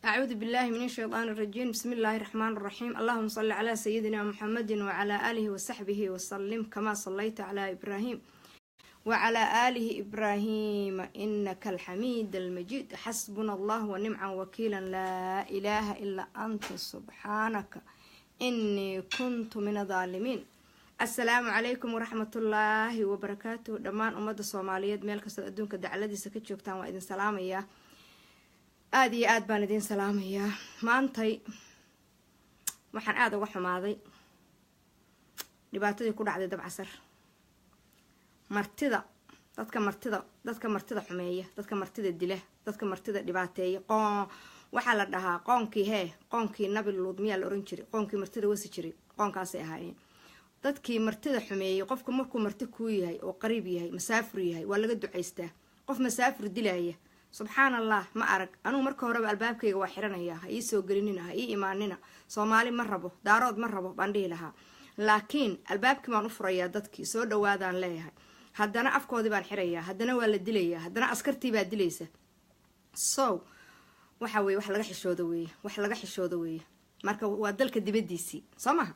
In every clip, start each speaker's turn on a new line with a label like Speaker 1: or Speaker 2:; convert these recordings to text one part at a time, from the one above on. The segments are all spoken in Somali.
Speaker 1: أعوذ بالله من الشيطان الرجيم، بسم الله الرحمن الرحيم. اللهم صل على سيدنا محمد وعلى آله وصحبه وسلم كما صليت على إبراهيم وعلى آله إبراهيم إنك الحميد المجيد. حسبنا الله ونعم وكيلا، لا إله إلا أنت، سبحانك إني كنت من الظالمين. Asalaamu calaykum waraxmatullaahi wabarakaatuh. Dhammaan ummadda Soomaaliyeed meel kastood adduunka dacladiisa ka joogtaan, waa idin salaamayaa. Aada iyo aad baan idin salaamayaa. Maantay waxaan aada uga xumaaday dhibaatadii ku dhacday Dabcasar. Martida, dadka martida, dadka martida xumeeya, dadka martida dila, dadka martida dhibaateeya, qoon waxaa la dhahaa qoonkii hee, qoonkii Nabi Luud miyaa la oran jiray? Qoonkii martida wasi jiray, qoonkaasay ahaayeen dadkii martida xumeeyey. Qofka markuu marti kuu yahay oo qariib yahay, masaafur yahay, waa laga ducaystaa. Qof masaafur dilaya, subxaan Allah, ma arag. Anugu marka horeba albaabkayga waa xiranaya. Ha ii soo gelinina, ha ii imaanina. Soomaali ma rabo, Daarood ma rabo baan dhihi lahaa, laakiin albaabkii baan u furayaa. Dadkii soo dhawaadaan leeyahay, haddana afkoodii baan xirayaa, haddana waa la dilayaa, haddana askartii baa dilaysa. So waxa weye wax laga xishoodo weeye, wax laga xishoodo weeye. Marka waa dalka dibadiisii, soo maha?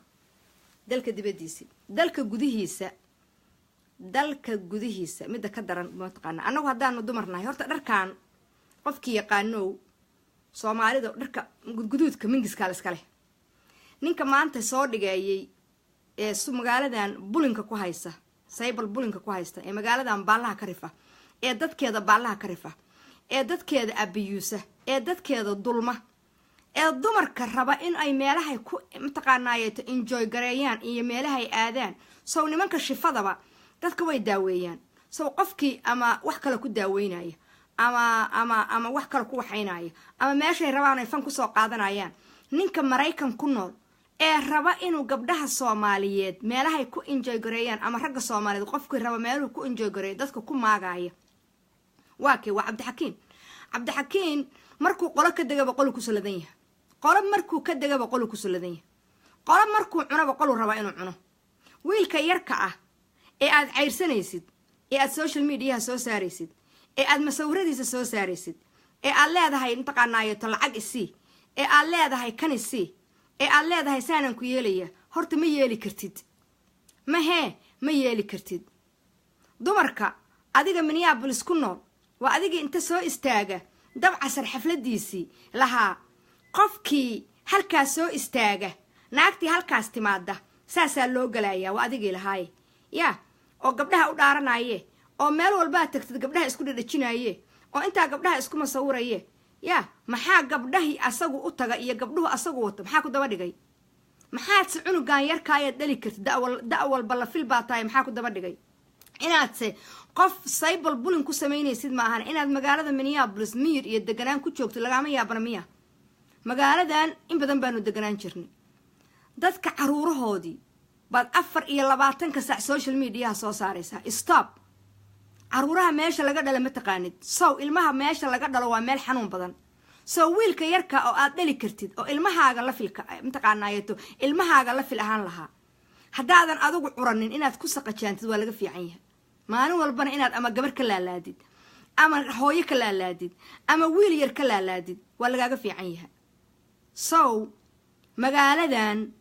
Speaker 1: Dalka dibadiisii, dalka gudihiisa, dalka gudihiisa midda ka daran mataqaana. Annagu haddaanu dumar nahay, horta dharkan qofkii yaqaanow, Soomaalida dharka gudguduudka mingiskaa la iska leh. Ninka maanta soo dhigeeyay ee magaaladan bullying-ka ku haysa, cyber bullying-ka ku haysta, ee magaaladan baallaha ka rifa, ee dadkeeda baallaha ka rifa, ee dadkeeda abiyuusa, ee dadkeeda dulma, ee dumarka raba in ay meelahay ku mataqaanaayeeto enjoy gareeyaan iyo meelahay aadaan. Sow nimanka shifadaba dadka way daaweeyaan. Sow qofkii ama wax kale ku daaweynaya ama wax kale ku waxaynaya ama meeshay rabaan ay fan kusoo qaadanayaan, ninka Maraykan ku nool ee raba inuu gabdhaha Soomaaliyeed meelahay ku enjoy gareeyaan ama ragga Soomaaliyeed qofkii raba meeluhu ku enjoy gareeyo dadka ku maagaya, waa kee? Waa Cabdixakiin. Cabdixakiin markuu qolo ka degaba qolu ku salladan yahay, qolo markuu ka degaba qolu ku salladan yahay, qolo markuu cunaba qoluu rabaa inuu cuno. Wiilka yarka ah ee aad cayrsanaysid, ee aad social mediaha soo saaraysid, ee aad masawiradiisa soo saaraysid, ee aad leedahay mataqaanaayeto lacag isii, ee aad leedahay kan isii, ee aad leedahay saanaan ku yeelaya, horta ma yeeli kartid. Mahee, ma yeeli kartid. Dumarka adiga Minneapolis ku nool, waa adigii inta soo istaaga Dabcasar xafladiisii lahaa, qofkii halkaas soo istaaga, naagtii halkaas timaada, saasaa loo galayaa. Waa adigii lahaaye yaa oo gabdhaha u dhaaranaye, oo meel walbaa tagtid gabdhaha isku dhadhajinaye, oo intaa gabdhaha isku masawiraye. Yaa, maxaa gabdhahii asagu u taga iyo gabdhuhu asagu wato maxaa ku daba dhigay? Maxaadse cunugan yarkaayaad dhali kartid, da walba la fil baa tahay, maxaa ku daba dhigay inaadse qof cyber bullying ku samaynaysid? Ma ahan inaad magaalada Minneapolis miyir iyo deganaan ku joogto lagaama yaabana miya? Magaaladan in badan baanu deganaan jirnay. Dadka caruurahoodii baad 24-ka saac social mediaha soo saaraysaa. Stop. Caruuraha meesha laga dhalo ma taqaanid? Sow ilmaha meesha laga dhalo waa meel xanuun badan. Sow wiilka yarka oo aad dhali kartid oo ilmahaaga la filka mataqaanaayeto, ilmahaaga la fil ahaan lahaa, haddaadan adigu curanin, inaad ku saqajaantid waa laga fiican yahay. Maalin walbana inaad ama gabar ka laalaadid, ama hooyo ka laalaadid, ama wiil yar ka laalaadid waa lagaaga fiican yahay. Sow magaaladan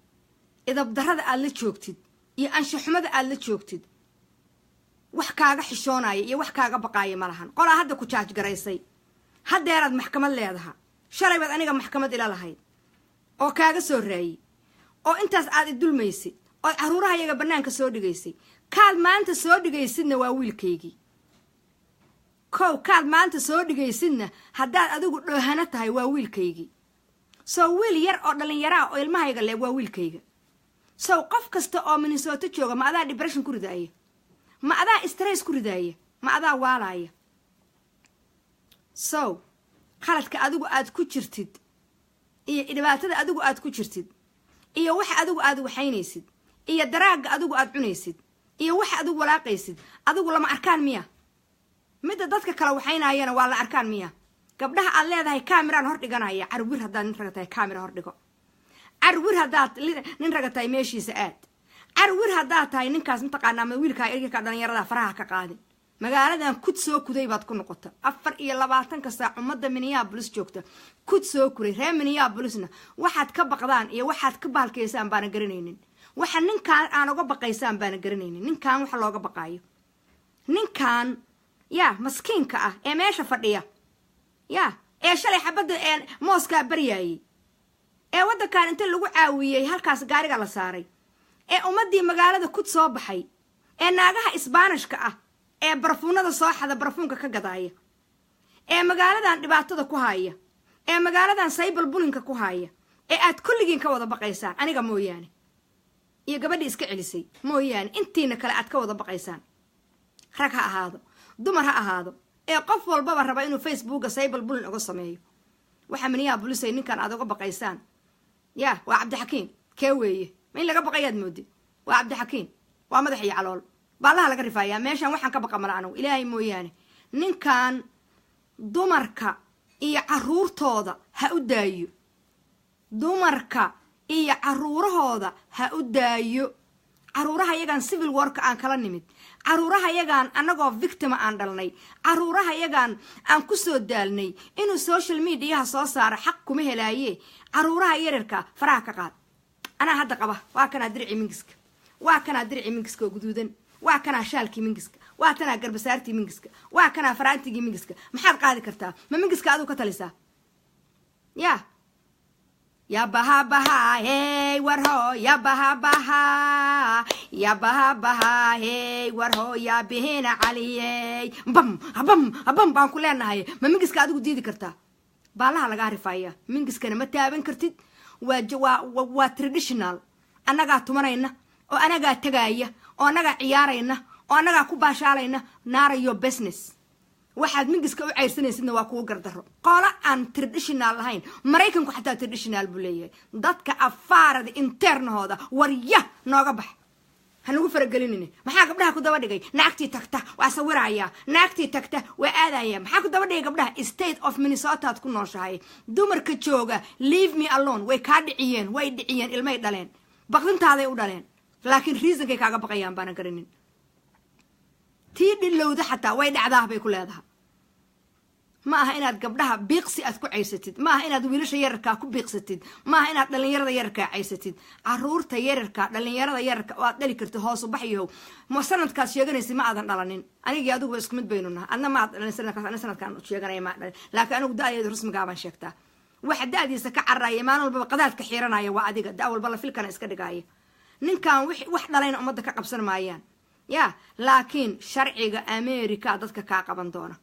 Speaker 1: idabdarrada aad la joogtid iyo anshaxumada aad la joogtid, wax kaaga xishoonaya iyo wax kaaga baqaaya ma lahan. Qolaa hadda ku charge garaysay, haddeeraad maxkamad leedaha. Shalay baad aniga maxkamad ila lahayd oo kaaga soo raayey, oo intaas aad idulmaysay, ood caruuraha yaga bannaanka soo dhigaysay. Kaad maanta soo dhigaysidna waa wiilkaygii. Kow, kaad maanta soo dhigaysidna, haddaad adigu dhoohano tahay, waa wiilkaygii. Sow wiil yar oo dhallinyaraa oo ilmahayga leeg waa wiilkayga. Sow qof kasta oo Minnesota jooga, ma adaa depression ku ridaaya? Ma adaa stress ku ridaaya? Ma adaa waalaaya? Sow khaladka adigu aad ku jirtid iyo dhibaatada adigu aad ku jirtid iyo waxa adigu aad waxaynaysid iyo daraagga adigu aad cunaysid iyo waxa adigu walaaqaysid, adigu lama arkaan miya? Midda dadka kale waxaynaayana waa la arkaan miya? Gabdhaha aad leedahay cameraan hor dhiganaya, carwir haddaad nin raga tahay camera hor dhigo. Carwir haddaad nin raga tahay, meeshiisa aad. Carwir haddaad tahay ninkaas, mataqaanaa, ma wiilkaa ergaka dhalinyarada faraha ka qaadin. Magaaladan kud soo kuday baad ku noqota. 24-ka saac ummadda Minneapolis joogta kud soo kuray. Reer Minneapolisna waxaad ka baqdaan iyo waxaad ka bahalkaysaan baana garanaynin. Waxa ninkaan aan uga baqaysaan baana garanaynin. Ninkaan waxa looga baqaayo, ninkan yaa maskiinka ah ee meesha fadhiya, ya ee shalay xabadda mooskaa baryaayey, ee waddankan inta lagu caawiyey halkaas gaariga la saaray, ee ummaddii magaalada kud soo baxay, ee naagaha Isbaanishka ah ee barafuunada soo xada barafuunka ka gadaaya, ee magaaladan dhibaatada ku haya, ee magaaladan cyber bullying-ka ku haya, ee aad kulligiin ka wada baqaysaan, aniga mooyaane iyo gabadhii iska celisay mooyaane, intiina kale aad ka wada baqaysaan, rag ha ahaado, dumar ha ahaado, ee qof walbaba raba inuu Facebooka cyber bullying uga sameeyo. Waxaa Minneapolisay ninkan aad uga baqaysaan ya waa Cabdixakiim. Kee weeye? Ma in laga baqayaad moodi? Waa Cabdixakiim, waa madax iyo calool baallaha laga rifayaa. Meeshan waxaan ka baqa mala anigu, Ilaahay mooyaane. Ninkan dumarka iyo caruurtooda ha u daayo, dumarka iyo caruurahooda ha u daayo. Caruuraha yagaan civil warka aan kala nimid, caruuraha yagaan annagoo victima aan dhalnay, caruuraha yagaan aan ku soo daalnay inuu social mediaha soo saaro xaq kuma helaaye. Caruuraha yaryarka faraha ka qaad. Anaa hadda qaba. Waa kanaa dirci mingiska, waa kanaa dirci mingiska oo guduudan, waa kanaa shaalkii mingiska, waa tanaa garbasaartii mingiska, waa kanaa faraantigii mingiska. Maxaad qaadi kartaa? Ma mingiska aduu ka talisaa? Ya yabaha baha hey warho, yabaha baha, yabaha baha hey warho, yaabihina caliyey, bam bam bam baan ku leenahay. Ma mingiska adigu diidi kartaa? Baalaha lagaa rifaaya. Mingiskana ma taaban kartid. Waa traditional. Annagaa tumanayna oo anagaa tagaaya oo annagaa ciyaarayna oo annagaa ku baashaalayna. None of your business. Waxaad mingiska u cayrsanaysidna waa kugu gardaro. Qolo aan traditional lahayn, Maraykanku xataa traditional buu leeyahay. Dadka afaarada internahooda warya nooga bax, hanagu faragelinine. Maxaa gabdhaha ku daba dhigay? Naagtii tagta waa sawiraya, naagtii tagta waa aadaya. Maxaa ku daba dhigay gabdhaha? State of Minnesotaad ku nooshahay. Dumarka jooga, leave me alone. Way kaa dhiciyeen, way dhiciyeen. Ilmay dhaleen, baqdintaaday u dhaleen, laakiin reasonkay kaaga baqayaan baana garanin. Tii dhilowda xataa way dhacdaah bay ku leedahay. Ma aha inaad gabdhaha biiqsi aad ku caysatid, ma aha inaad wiilasha yararkaa ku biiqsatid, ma aha inaad dhalinyarada yararkaa caysatid. Caruurta yararka, dhalinyarada yararka oo aad dhali kartid, hoosu baxyahow. Ma sanadkaad sheeganaysid ma aadan dhalanin? Anigii adiguba isku mid baynu nahay. Adna ma aad dhalin sanadkaas, ana sanadkaan sheeganaya maa dhalin, laakiin anigu da-deedu rasmigaa baan sheegtaa. Waxa da-diisa ka cararaya, maalin walbaba qadaadka xiiranaya waa adiga, da walba la filkana iska dhigaya. Ninkan wax dhalayna ummadda ka qabsan maayaan ya, laakiin sharciga America dadka kaa qaban doona.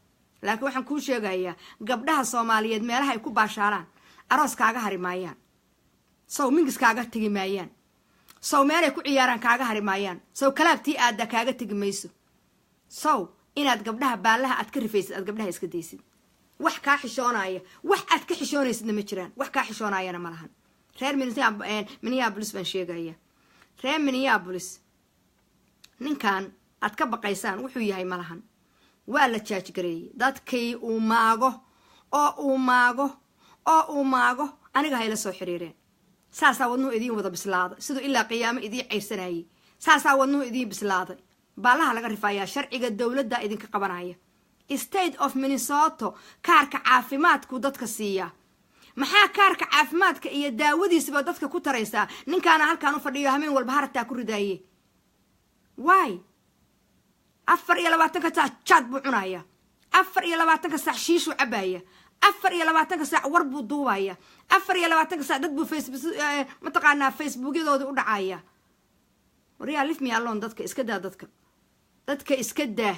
Speaker 1: Laakiin waxaan kuu sheegayaa, gabdhaha Soomaaliyeed meelaha ay ku baashaalaan aroos kaaga hari maayaan, sow mingis kaaga tegi maayaan, sow meelay ku ciyaaraan kaaga hari maayaan, sow clubtii aadda kaaga tegi mayso. Sow inaad gabdhaha baallaha aad ka rifaysid, aad gabdhaha iska daysid. Wax kaa xishoonaya, wax aad ka xishoonaysidna ma jiraan, wax kaa xishoonayana ma lahan. Reer Minneapolis baan sheegaya, reer Minneapolis, ninkan aad ka baqaysaan wuxuu yahay ma lahan. Waa la charge gareeyey. Dadkii uu maago oo uu maago oo uu maago aniga hayla soo xiriireen. Saasaa wadnuhu idiin wada bislaaday, siduu ilaa qiyaamo idiin cayrsanayay saasaa wadnuhu idiin bislaaday. Baalaha laga rifayaa, sharciga dowladda idinka qabanaya. State of Minnesota kaarka caafimaadku dadka siiyaa. Maxaa kaarka caafimaadka iyo daawadiisaba dadka ku taraysaa? Ninkaana halkaan u fadhiyo hameen walba harataa ku ridaaye. Waay, 24-ka saac jaad buu cunaya, 24-ka saac shiishuu cabaya, 24-ka saac war buu duubaya, 24-ka saac dad buu Facebook, mataqaanaa, Facebookyadoodii u dhacaya. Waryaa, leave me alone. Dadka iska daa, dadka, dadka iska daa.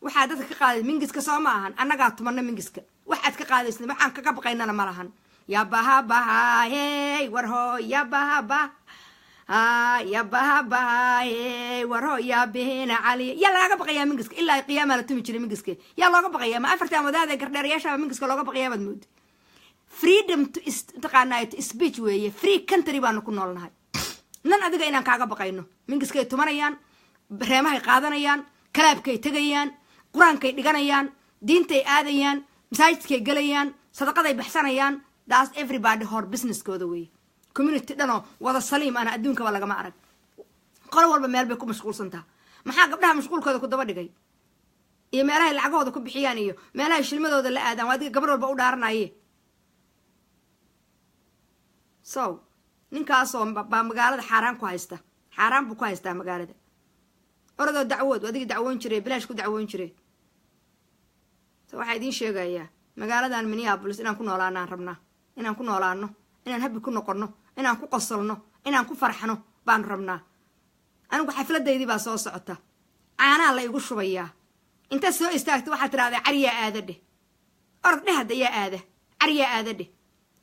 Speaker 1: Waxaa dadka ka qaaday mingiska soo ma ahan? Annagaa tumana mingiska. Waxaad ka qaadaysna, waxaan kaga baqaynana ma lahan. Yabaha baha hey warho, yabaha bah yabaha baha hey warho, yaabihina cali. Yaa lagaaga baqayaa mingiska? Ilaa qiyaamaa la tumi jiray mingiska. Yaa looga baqayaa? Ma afartan wadaada gardheerayaashaaba mingiska looga baqayaa baad moodi? Freedom to, taqaanaa, to speech weeye. Free country baanu ku noolnahay. Nan adiga inaan kaaga baqayno? Mingiskay tumanayaan, reemahay qaadanayaan, clubkay tegayaan, qur-aankay dhiganayaan, diintay aadayaan, masaajidkay gelayaan, sadaqaday baxsanayaan. That's everybody hor businesskooda weeye. Community dhanoo wada saliim ana adduunkaba lagama arag. Qolo walba meel bay ku mashquulsan taha. Maxaa gabdhaha mashquulkooda ku daba dhigay? Iyo meelahay lacagahooda ku bixiyaan iyo meelahay shilmadooda la aadaan, waa adiga gabar walba u dhaaranaye. So ninkaasoo baa magaalada xaaraan ku haysta, xaaraan buu ku haystaa magaalada. Orodoo dacwood, adiga dacwoon jire, bilaash ku dacwoon jire. So waxaa idiin sheegayaa, magaaladan Minneapolis inaan ku noolaanaan rabnaa, inaan ku noolaano, inaan happy ku noqonno, inaan ku qosolno, inaan ku farxno baanu rabnaa. Anigu xafladaydii baa soo socota, caanaa la igu shubayaa. Intaad soo istaagto waxaad tidhahdaa, "Caryaa aada dheh, orod dheh, hadda yaa aada, caryaa aada dheh."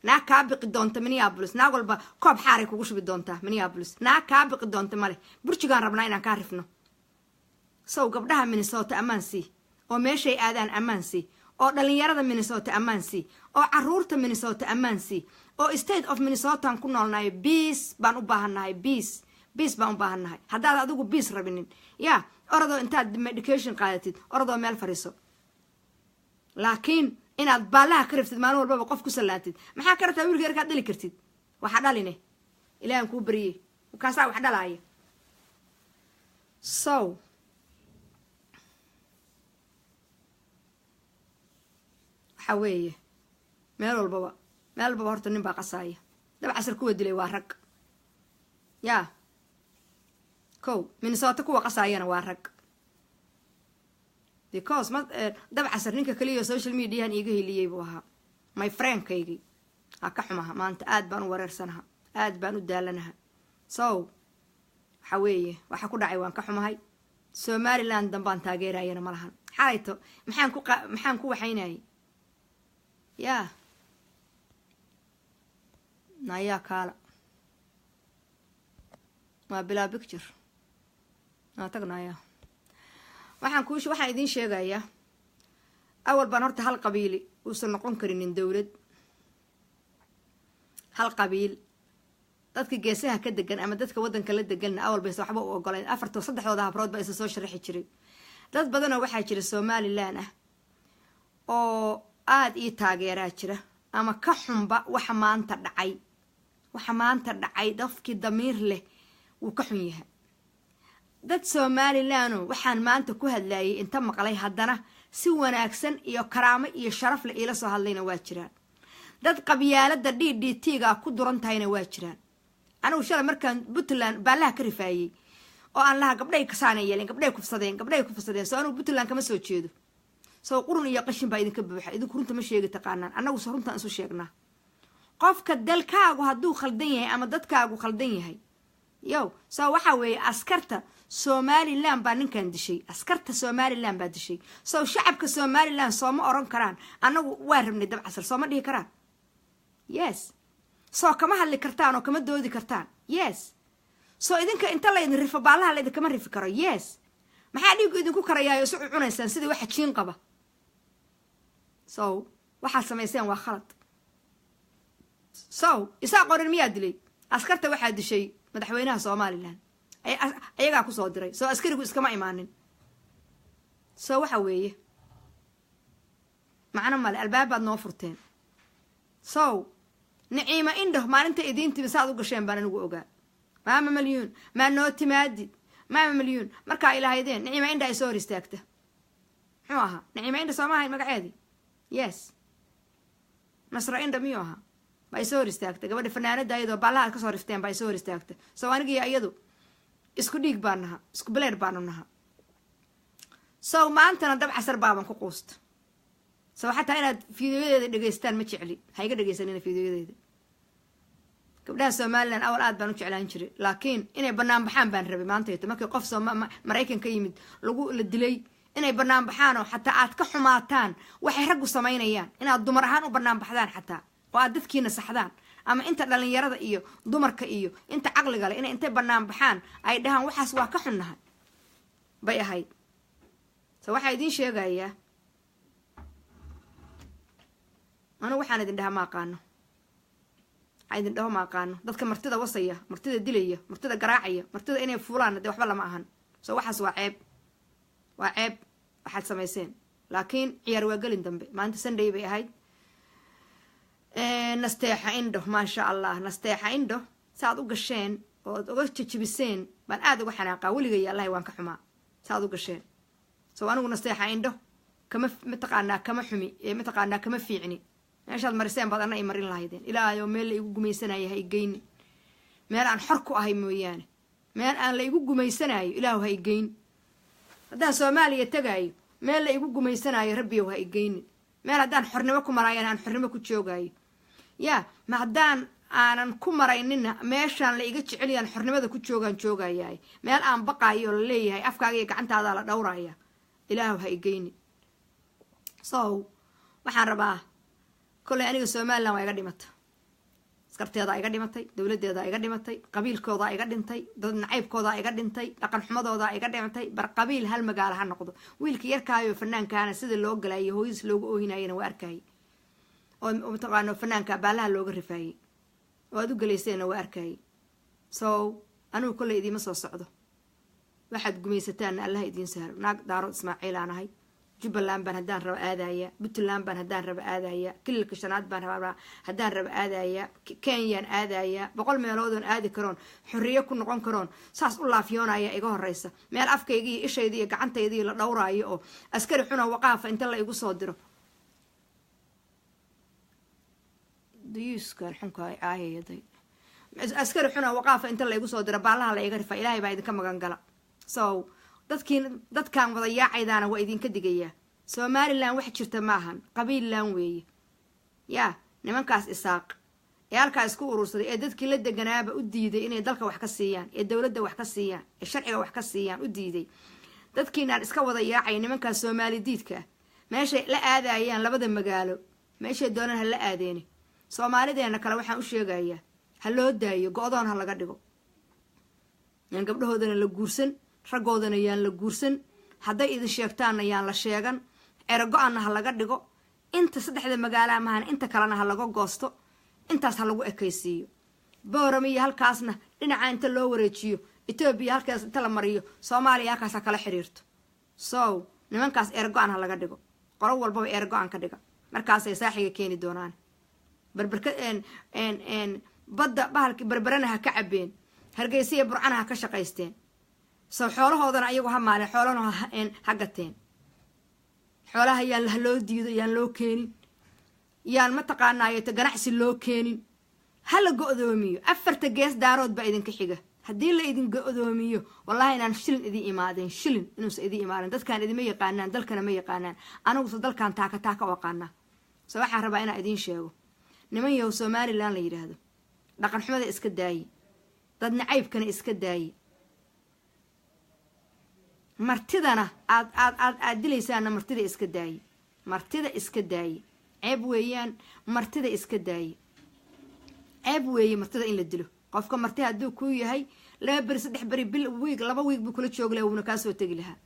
Speaker 1: Naag kaa biqi doonta Minneapolis, naag walba koob xaaray kugu shubi doontaa Minneapolis. Naag kaa biqi doonta male. Burjigaan rabnaa inaan kaa rifno. Sow gabdhaha Minnesota ammaan sii, oo meeshay aadaan ammaan sii, oo dhalinyarada Minnesota ammaan sii, oo caruurta Minnesota ammaan sii, oo state of Minnesotaan ku noolnahay. Peace baan u baahannahay, peace, peace baan u baahannahay. Haddaad adigu peace rabinin, yaa orodoo intaad medication qaadatid, orodoo meel fadhiiso. Laakiin inaad baallaha ka riftid, maalin walbaba qof ku sallaantid, maxaa ka rabtaa? Wiilka yarkaad dhali kartid waxa dhaline, Ilahan kuu baryey, kaasaa wax dhalaaya. So waxa weeye, meel walbaba, meel walbaba horta nin baa qasaaya. Dab Casar kuwa dilay waa rag. Yaa kow, Minnesota kuwa qasaayana waa rag, because ma Dab Casar ninka kaliya social mediahan iiga heliyey buu ahaa, my friendkaygii. Ha ka xumaha, maanta aad baan u wareersanaha, aad baan u daalanaha. So waxa weeye, waxa ku dhacay waan ka xumahay. Somaliland dambaan taageerayana ma lahan. Xalayto maxaan ku waxaynayay? Yaa nayaa kaala, waa bilaa picture naa tagnaya. Waxaan idiin sheegayaa, awal baan horta hal qabiili uusan noqon karinin dowlad. Hal qabiil dadka geesaha ka degan ama dadka waddanka la deganna awal baysa waxba u ogolayn. Afarto saddexdooda habrood baa isa soo sharaxi jiray. Dad badanoo waxaa jira Somaliland ah oo aada ii taageeraa jira ama ka xunba waxa maanta dhacay. Waxa maanta dhacay, dafkii damiir leh wuu ka xun yahay. Dad Somaliland waxaan maanta ku hadlayay inta maqlay, haddana si wanaagsan iyo karaamo iyo sharaf leh iila soo hadlayna waa jiraan. Dad qabyaalada DDT ga ku duran tahayna waa jiraan. Anigu shalay markaan Puntland baallaha ka rifaayey oo aan lahaa gabdhay kasaana yeeleen, gabdhay kufsadeen, gabdhay kufsadeen, soo anigu Puntland kama soo jeedo. Soo qurun iyo qashin baa idinka buuxa. Idinku runta ma sheegi taqaanaan, annagu se runtaan isu sheegnaa. Qofka dalkaagu hadduu khaldan yahay ama dadkaagu khaldan yahay yow, soo waxa weeye, askarta Somaliland baa ninkan dishay, askarta Somaliland baa dishay. Sow shacabka Somaliland sooma oran karaan, "Annagu waa rabnay Dab Casar"? Sooma dhihi karaan? Yes. Soo kama hadli kartaan oo kama doodi kartaan? Yes. Soo idinka inta laydin rifo baallaha laydinkama rifi karo? Yes. Maxaa dhiiggu idinku karayaayo isu cunaysaan sidii waxa jiin qaba? So waxaad samayseen waa khalad. So Isaa Qorin miyaa dilay askarta? Waxaa dishay madaxweynaha Somaliland, ayagaa kusoo diray. Soo askarigu iskama imaanin. So waxa weeye, macno male, albaab baad noo furteen. So Niciimo Indho, maalinta idiin timi saaad u gasheen baan anigu ogaa. "Maama Malyuun, maa noo timaadid, Maama Malyuun?" Markaa ilahaydeen Niciimo Indha ay soo hor istaagta. Muxuu ahaa Niciimo Indha? Sooma ahayn magaceedii? Yes. Nasro Indha miyuu ahaa? Baa isoo hor istaagta, gabadha fanaanada ayadoo baallaha aad kasoo rifteen baa isoo hor istaagta. So anigiyo iyadu isku dhiig baan naha, isku blood baanu naha. So maantana Dab Casar baaban ku quusta. So xataa inaad fiidiyoyadeeda dhegeystaan ma jecli. Ha iga dhegeysanina fiidiyoyadeeda. Gabdhaha Somaliland awal aad baan u jeclaan jiray, laakiin inay banaan baxaan baan rabay maantayto. Markii qof Maraykan ka yimid lagu la dilay, inay banaan baxaanoo xataa aad ka xumaataan waxay raggu samaynayaan, inaad dumar ahaan u banaan baxdaan xataa, oo aad dadkiina saxdaan, ama inta dhalinyarada iyo dumarka iyo inta caqliga leh inay intay banaan baxaan ay dhahaan, "Waxaas waa ka xunnahay," bay ahayd. So waxaa idiin sheegayaa, anigu waxaan idin dhaha ma aqaano, waxaan idin dhaho ma aqaano. Dadka martida wasaya, martida dilaya, martida garaacaya, martida inay fuulaan, dee waxba lama ahan. So waxaas waa ceeb, waa ceeb waxaad samayseen. Laakiin ciyaar waa gelin dambe, maalinta Sunday bay ahayd. Nasteexa Indho, maasha Allah, Nasteexa Indho saaad u gasheen oo ad uga jajibiseen baan aada uga xanaaqaa. Weligay allahi waan ka xumaa saaad u gasheen. Soo anigu nasteexa indho kama mataqaanaa, kama xumi, mataqaanaa, kama fiicni. Meeshaad mariseen baad anna i marin lahaydeen. Ilaahayo, meel la igu gumaysanaya ha igeyni, meel aan xor ku ahay mooyaane. Meel aan la igu gumaysanayo, Ilaahu, ha igeyn. Haddaan Soomaaliya tegaayo, meel la igu gumaysanaayo, Rabbiyow, ha igeynin. Meel haddaan xornimo ku maraayana aan xornimo ku joogaayo, yaa ma haddaan aanan ku maraynina, meeshaan la iga jeceliyaan xornimada ku joogaan joogayaay. Meel aan baqaayo oo la leeyahay afkaaga iyo gacantaadaa la dhowraya, Ilaahu, ha igeynin. So waxaan rabaa, kollay aniga Somalilan waa iga dhimata, askarteedaa iga dhimatay, dowladeedaa iga dhimatay, qabiilkoodaa iga dhintay, dad nacaybkoodaa iga dhintay, dhaqan xumadoodaa iga dhintay. Bar qabiil hal magaalo ha noqdo. Wiilka yarkaayo fanaankaana sida loo galayo, hooyadiis loogu oohinayana waa arkayay, oo mataqaano fanaanka baalaha looga rifaayey oo aad u galayseenna waa arkayay. So anigu kollay idiima soo socdo. Waxaad gumaysataanna Allaha idiin sahlo. Naag Daarood Ismaaciil aan ahay. Jubbaland baan haddaan raba aadaya, Puntland baan haddaan raba aadaya, Kililka Shanaad baan rabaa haddaan raba aadaya, Kenyaan aadaya. 100 meeloodoon aadi karoon, xorriyo ku noqon karoon, saas u laafyoonaya iga horeysa. Meel afkayga iyo ishayda iyo gacantayda la dhowraayo oo askari xuna waqaafa inta la igu soo diro, dayuuskan xunka ay caayayaday, askari xuna waqaafa inta la igu soo diro, baalaha la iga rifa, Ilaahay baa idinka magan gala. So dadkiin, dadkan wada yaacaydaana waa idinka digayaa. Somalilan wax jirta maahan, qabiillan weeye. Yaa nimankaas Isaaq ee halkaa isku urursaday, ee dadkii la deganaaba u diiday inay dalka wax ka siiyaan, ee dowladda wax ka siiyaan, ee sharciga wax ka siiyaan u diiday, dadkiinaan iska wada yaacay, nimankaas Soomaali diidka ah, meeshay la aadayaan labada magaalo, meeshay doonaan ha la aadeeni. Soomaalideena kale waxaan u sheegayaa, ha loo daayo, go-doon ha laga dhigo. Yaan gabdhahoodana la guursan, raggoodana yaan la guursan, hadday idin sheegtaanna yaan la sheegan. Ero go-anna ha laga dhigo. Inta saddexda magaala mahan, inta kalena ha laga goosto, intaas ha lagu ekaysiiyo. Booram iyo halkaasna dhinaca inta loo wareejiyo, Etoobiya halkaas inta la mariyo, Soomaaliya halkaas ha kala xiriirto. So nimankaas ero go-an ha laga dhigo, qolo walbaba ero go-an ka dhiga. Markaasay saaxiga keeni doonaan. Berberka badda bahalki Berberana ha ka cabeen, Hargeysa iyo Burcana ha ka shaqaysteen. So xoolahoodana ayagu ha maaleen, xoolahana ha gateen. Xoolaha yaan ha loo diido, yaan loo keenin, yaan mataqaanaayo ganacsi loo keenin, ha la go-doomiyo. Afarta gees Daarood baa idinka xiga. Haddii la idin go-doomiyo, wallahi inaan shilin idin imaadeen, shilin inuusa idin imaadeen. Dadkaan idima yaqaanaan, dalkana ma yaqaanaan. Aniguse dalkan taaka taaka u aqaanaa. So waxaan rabaa inaan idiin sheego, niman yahow Somalilan la yidhaahdo, dhaqan xumada iska daaye, dad nacaybkana iska daaye, martidana aad aad aad aad dilaysaana martida iska daaye, martida iska daaye. Ceeb weeyaan, martida iska daaye. Ceeb weeye martida in la dilo. Qofka marti hadduu kuu yahay, 2 beri, 3 beri, bil, wiig, 2 wiig buu kula joogi laha, wuuna kaasoo tegi lahaa.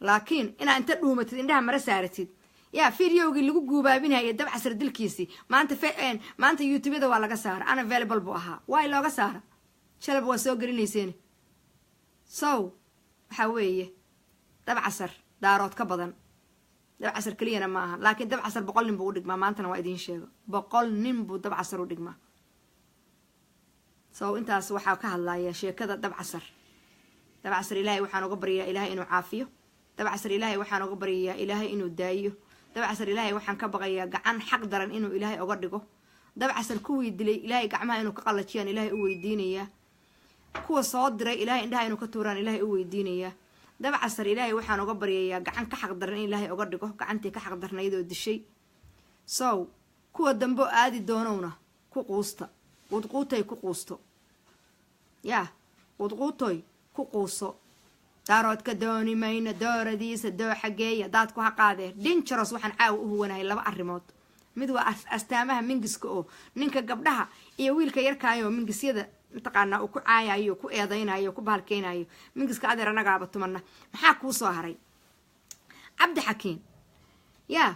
Speaker 1: Laakiin inaa inta dhuumatid, indhaha mara saaratid, yaa videogii lagu guubaabinaya Dabcasar dilkiisii, maanta YouTubeyada waa laga saara, unavailable buu ahaa. Waay looga saara? Shalaba waa soo gelinayseen. So waxaa weeye, Dabcasar Daarood ka badan, Dabcasar keliyana ma aha, laakiin Dabcasar 100 nin buu u dhigmaa. Maantana waa idiin sheego, 100 nin buu Dabcasar u dhigmaa. So intaas waxaa ka hadlaya sheekada Dabcasar. Dabcasar Ilaahay waxaan uga baryayaa Ilaahay inuu caafiyo. Dabcasar Ilaahay waxaan uga baryayaa Ilaahay inuu daayiyo. Dabcasar Ilaahay waxaan ka baqayaa gacan xaq daran inuu Ilaahay oga dhigo. Dabcasar kuwii dilay Ilaahay gacmaha inuu ka qallajiyaan Ilaahay u weydiinayaa. Kuwa soo diray Ilaahay indhaha inuu ka tuuraan Ilaahay u weydiinayaa. Dabcasar Ilaahay waxaan uga baryayaa gacan ka xaq daran in Ilaahay oga dhigo gacantii ka xaq darnayd oo dishay. So kuwa dambe oo aadi doonowna, ku quusta, quudquutay ku quusto, yaa quudquutoy ku quuso. Daaroodka dooni mayno dooradiisa, dooxa geeya, daadku ha qaadee. Dangerous. Waxaan caawa u huwanahay laba arrimood. Mid waa astaamaha mingiska, oo ninka gabdhaha iyo wiilka yarkaayo mingisyada mataqaanaa uu ku caayayo, ku eedaynayo, ku bahalkeynayo. Mingiska, adeer, anagaaba tumana, maxaa kuu soo haray? Cabdi Xakiim, yaa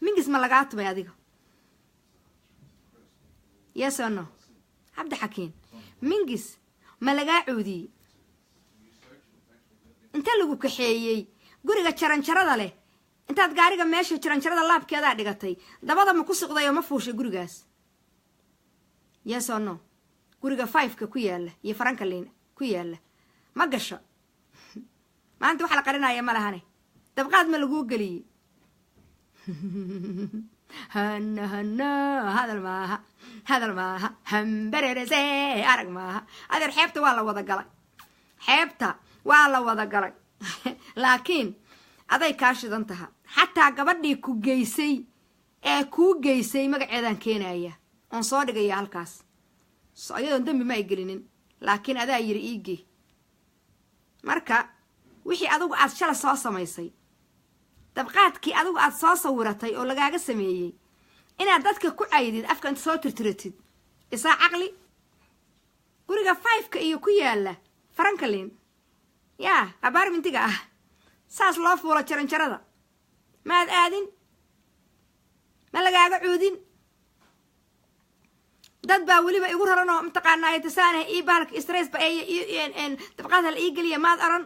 Speaker 1: mingis ma lagaa tumay adiga? Yes or no? Cabdi Xakiim, mingis ma lagaa cuudiyey? Inta lagu kaxeeyey guriga jaranjarada leh, intaad gaariga meesha jaranjarada laabkeedaa dhigatay, dabada ma ku siqday oo ma fuushay gurigaas? Yes or no? Guriga fiveka ku yaala iyo Franklin ku yaala ma gasho? Maanta waxa la qarinaya ma lahane. Dabqaad ma laguu geliyey? Hana hana, hadal maaha, hadal maaha, hambererese arag maaha. Adeer, xeebta waa la wada galay, xeebta waa la wada galay, laakiin aday kaa shidan taha. Xataa gabadhii ku geysay ee kuu geysay magaceedaan keenaya oon soo dhigaya halkaas, iyadoon dembi ma ay gelinin, laakiin adaa yiri iigee. Marka wixii adigu aad shala soo samaysay, dabqaadkii adigu aad soo sawiratay oo lagaaga sameeyey, inaad dadka ku caydid, afka inta soo tirtiratid, isaa caqli. Guriga fiveka iyo ku yaala Franklin, yaa apartmentiga ah, saas loo fuulo jaranjarada, maad aadin, ma lagaaga cuudin. Dad baa weliba igu raran oo mataqaanaa tasaanah ii bahalka stress ba dabqaad hala ii geliya, maad oran.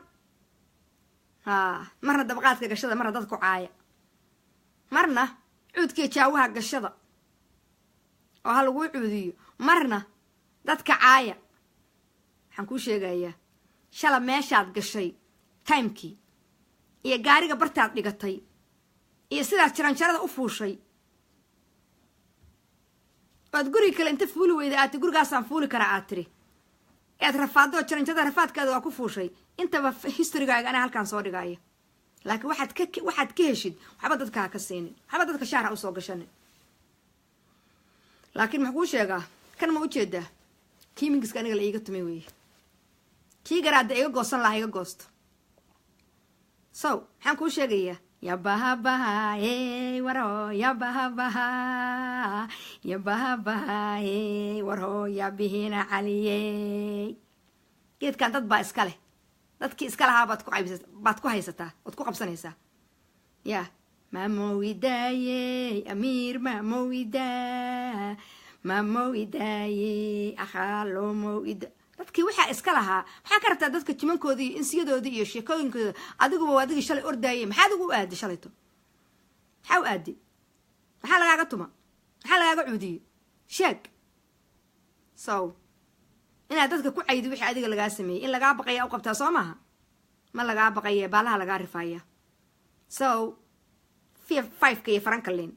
Speaker 1: Ha, marna dabqaadka gashada, marna dadku caaya, marna cuudkiiyo jaawaha gashada oo ha laguu cuudiyo, marna dadka caaya. Waxaan kuu sheegayaa, shala meeshaad gashay, timekii iyo gaariga bartaad dhigatay iyo sidaad jaranjarada u fuushay, oad guriga kale inta fuuli weyda aad ti gurigaasaan fuuli karaa aad tiri, ead rafaadoo jaranjarada rafaadkaada waa ku fuushay, intaba historygaaga anaa halkaan soo dhigaya. Laakiin waxaad ka heshid waxba dadka ha ka siinin, waxba dadka shaar ha usoo gashanin. Laakiin maxaa kuu sheegaa? Kan ma ujeedaa? Kii mingiska aniga la iiga tumay weeye. Kii garaadda iga goosan lahaa iga goosto. So maxaan kuu sheegayaa? Yabahabaha warho, yabahabaha, yabahabaha warho, yabihina caliyey. Geedkan dad baa iska leh. Dadkii iska lahaa baad ku qaybsa, baad ku haysataa, waad ku qabsanaysaa. Ya mamowidaayey amiir, mamowida, mamowidaayey akhalomowida. Dadkii waxaa iska lahaa maxaa ka rabtaa? Dadka jimankoodii iyo insiyadoodii iyo sheekooyinkooda adiguba waa adigii shalay ordaayey. Maxaad ugu aaday shalayto? Maxaa u aaday? Maxaa lagaaga tuma? Maxaa lagaaga cuudiyey? Sheeg. So inaad dadka ku caydi wixii adiga lagaa sameeyey, in lagaa baqaya u qabtaa soo maaha? Ma lagaa baqaya, baalaha lagaa rifaaya. So fiveka iyo Franklin,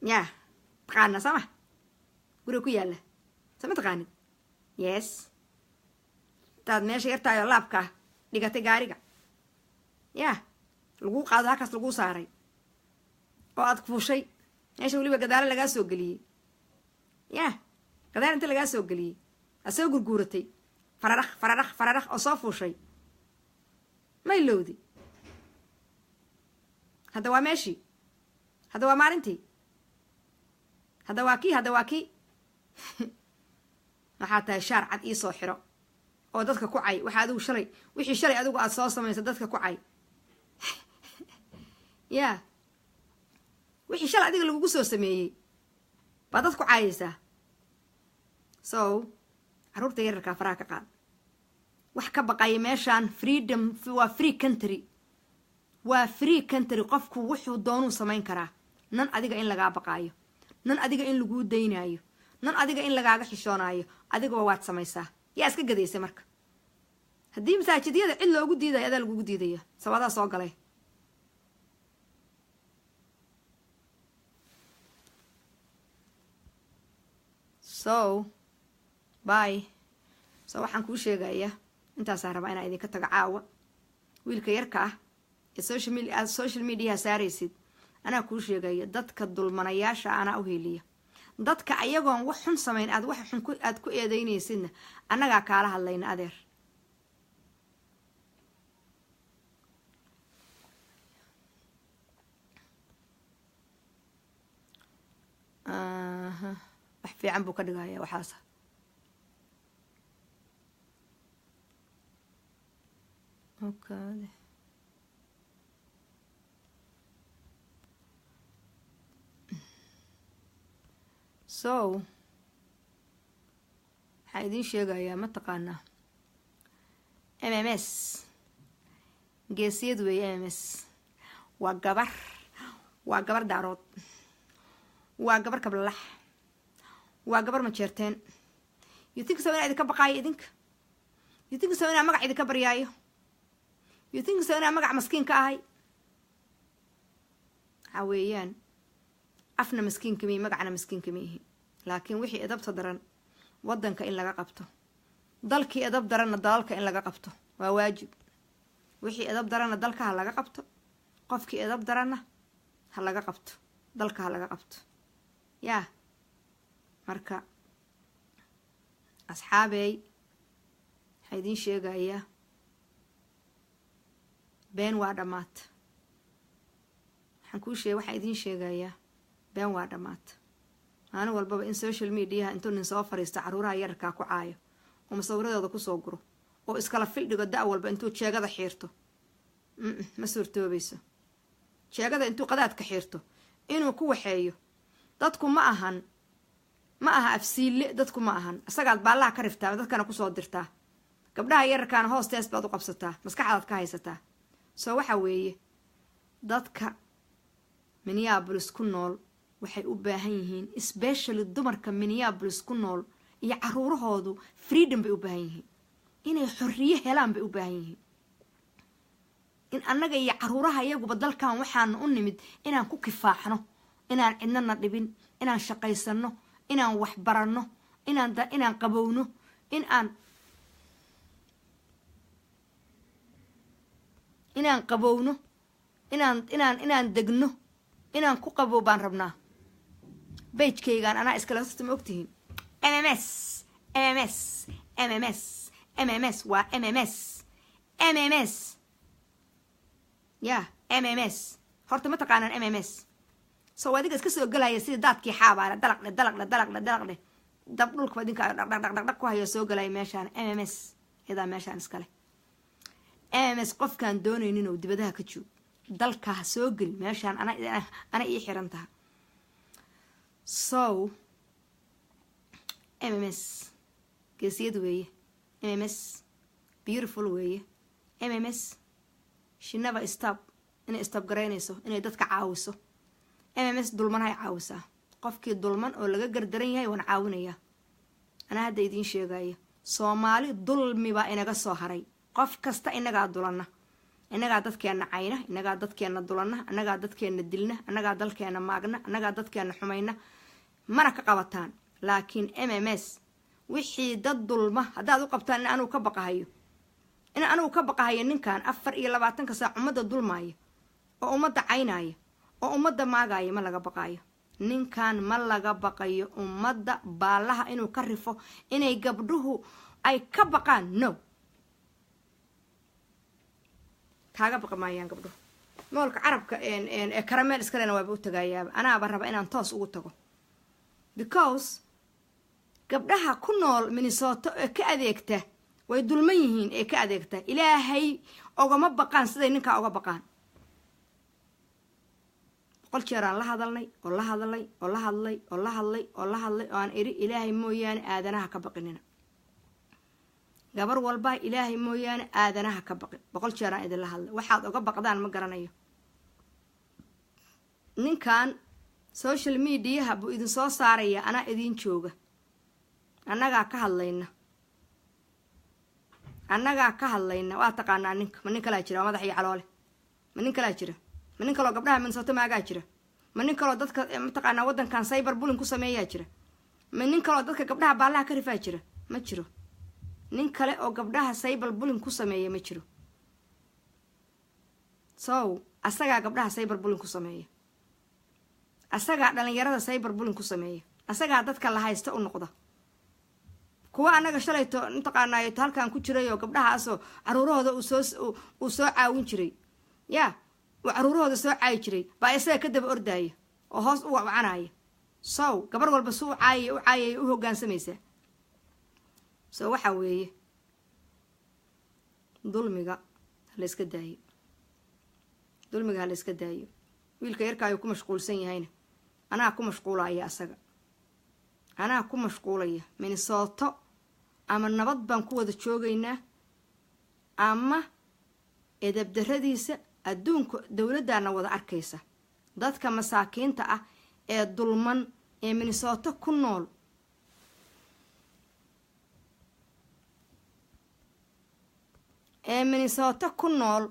Speaker 1: ya taqaana soo ma? Guriga ku yaala soo ma taqaanid? Yes, intaad meesha yartaayoo laabka dhigatay gaariga, ya laguu qaado, halkaas laguu saaray oo aad fuushay, meesha weliba gadaalo lagaa soo geliyey, ya gadaal inta lagaa soo geliyey aad soo gurguuratay, fararakh fararakh fararakh, oo soo fuushay, maylowdi. Hadda waa meeshii, hadda waa maalintii, hadda waa kii, hadda waa kii. Waxaa tahay shaar cad iisoo xiro oo dadka ku cay waxa adigu shalay, wixii shalay adigu aada soo samaysa dadka ku cay. Ya wixii shalay adiga lagugu soo sameeyey baa dad ku caayaysaa. So carruurta yararkaa faraha ka qaad. Wax ka baqaya meeshaan freedom waa free country, waa free country. Qofku wuxuu doonuu samayn karaa. Nan adiga in lagaa baqaayo, nan adiga in laguu daynaayo, nan adiga in lagaaga xishoonaayo, adigaba waad samaysaa. Yaa iska gadaysay? Marka haddii masaajidyada cid loogu diidayo, adaa lagugu diidaya. Sabadaa soo galay. So bye. So waxaan kuu sheegayaa, intaasaa rabaa inaa idinka tago caawa. Wiilka yarka ah ee social media, aad social mediaha saaraysid, anaa kuu sheegaya. Dadka dulmanayaasha anaa u heliya. Dadka ayagoon wax xun samayn aad wax xun aad ku eedeynaysidna, annagaa kaala hadlayna, adeer. Aha, wax fiican buu ka dhigaya waxaasa. Okay. So waxaan idiin sheegayaa, mataqaanaa MMS? Geesiyad weeye MMS. Waa gabar, waa gabar Daarood, waa gabar Kablalax, waa gabar Majeerteen. You think so inaa idinka baqaayo idinka? You think so inaa magac idinka baryaayo? You think so inaan magac maskiin ka ahay? Waxaa weeyaan, afna maskiinka mihi, magacna maskiinka miihi, laakiin wixii edabta daran wadanka in laga qabto, dalkii edab daranna dalalka in laga qabto waa waajib. Wixii edab daranna dalka ha laga qabto, qofkii edab daranna ha laga qabto, dalka ha laga qabto. Yaa marka asxaabeey, waxaa idiin sheegayaa, been waa dhammaata. Waxaan kuu sheeg, waxaan idiin sheegayaa, been waa dhammaata. Maalin walbaba in social mediaha intuu nin soo fariisto caruuraha yararkaa ku caayo oo masawiradooda kusoo guro oo iskala fildhigo, da' walba intuu jeegada xiirto, ma suurtoobayso. Jeegada intuu qadaadka xiirto inuu ku waxeeyo, dadku ma ahan, ma aha afsiille. Dadku ma ahan. Isagaad baallaha ka riftaa, dadkana kusoo dirtaa, gabdhaha yararkaana hoostees baad u qabsataa, maskaxdaad ka haysataa. Soo waxa weeye, dadka Minneapolis ku nool waxay u baahan yihiin, especially dumarka Minneapolis ku nool iyo caruurahoodu, freedom bay u baahan yihiin. Inay xorriyo helaan bay u baahan yihiin. In annaga iyo caruuraha iyaguba dalkan waxaanu u nimid inaan ku kifaaxno, inaan cidnana dhibin, inaan shaqaysano, inaan waxbaranno, inaan qabowno, inaan qabowno, inaan degno, inaan ku qabow baan rabnaa. Page-kaygaan anaa iskala horta, ma ogtihiin? MMS, MMS, MMS, MMS, waa MMS, MMS ya MMS. Horta ma taqaanaan MMS? So adiga iska soo gelaya sidii daadkii xaabaale, dalaqdhe, dalaqdhe, dalaqdhe, dalaqdhe, dab dhulkaba idinka dhaqdhaq dhaqdhaq ku hayo soo gelaya meeshaan. MMS iyadaa meeshaan iskale. MMS qofkaan doonaynin oo dibadaha ka joog, dalka ha soo geli. Meeshaan ana ii xiran taha. So MMS geesiyad weeye, MMS beautiful weeye. MMS she never stop inay stop garaynayso inay dadka caawiso. MMS dulmanahay caawisaa. Qofkii dulman oo laga gardaran yahay waan caawinayaa. Anaa hadda idiin sheegaya, Soomaali dulmi baa inaga soo haray. Qof kasta inagaa dulanna, innagaa dadkeenna cayna, innagaa dadkeenna dulanna, annagaa dadkeenna dilna, annagaa dalkeenna maagna, annagaa dadkeenna xumayna, mana ka qabataan. Laakiin MMS wixii dad dulma haddaad u qabtaan, in anugu ka baqahayo ninkan 24-ka saac ummadda dulmaaya oo ummadda caynaya oo ummadda maagaya, ma laga baqaayo ninkan, ma laga baqayo ummadda baallaha inuu ka rifo, inay gabdhuhu ay ka baqaan. No, kaaga baqi maayaan gabdhuhu. Mall-ka Carabka ee Karameel iskalena waaba u tagayaaba. Anaaba raba inaan toos ugu tago, because gabdhaha ku nool Minnesota ee ka adeegta way dulman yihiin. Ee ka adeegta Ilaahay ogama baqaan siday ninkaa oga baqaan. 100 jeer aan la hadalnay oo la hadlay oo la hadlay oo la hadlay oo la hadlay oo aan iri, Ilaahay mooyaane aadanaha ka baqinina. Gabar walbaa Ilaahay mooyaane aadanaha ka baqin. 100 jeer aan idinla hadlay, waxaad oga baqdaan ma garanayo. Ninkan social mediaha buu idin soo saaraya. Anaa idiin jooga, annagaa ka hadlayna, annagaa ka hadlayna. Waa taqaanaa ninka. Ma nin kalaa jira? Waa madax iyo caloole. Ma nin kalaa jira? Ma nin kaloo gabdhaha Minnesota maagaa jira? Ma nin kaloo dadka mataqaanaa waddankan cyber bullying ku sameeyaa jira? Ma nin kaloo dadka gabdhaha baallaha ka rifaa jira? Ma jiro nin kale oo gabdhaha cyber bullying ku sameeya, ma jiro. So asagaa gabdhaha cyber bullying ku sameeya, asagaa dhalinyarada cyber bullying ku sameeya, asagaa dadka la haysta u noqda. Kuwa annaga shalayto mataqaanaayo halkan ku jiray oo gabdhahaasoo caruurahooda uu soo caawin jiray, ya uu caruurahooda soo caayi jiray, baa isaga ka daba ordaaya oo hoos u wacwanaya. So gabar walba su u caayaya, u caayaya, u hogaansamaysaa. So waxaa weeye, dulmiga hala iska daayo, dulmiga hala iska daayo. Wiilka yarkaayuu ku mashquulsan yahayna, anaa ku mashquulaya asaga, anaa ku mashquulaya. Minnesota ama nabad baan ku wada joogaynaa ama edabdaradiisa adduunka dowladdaana wada arkaysa. Dadka masaakiinta ah ee dulman ee Minnesota ku nool, ee Minnesota ku nool.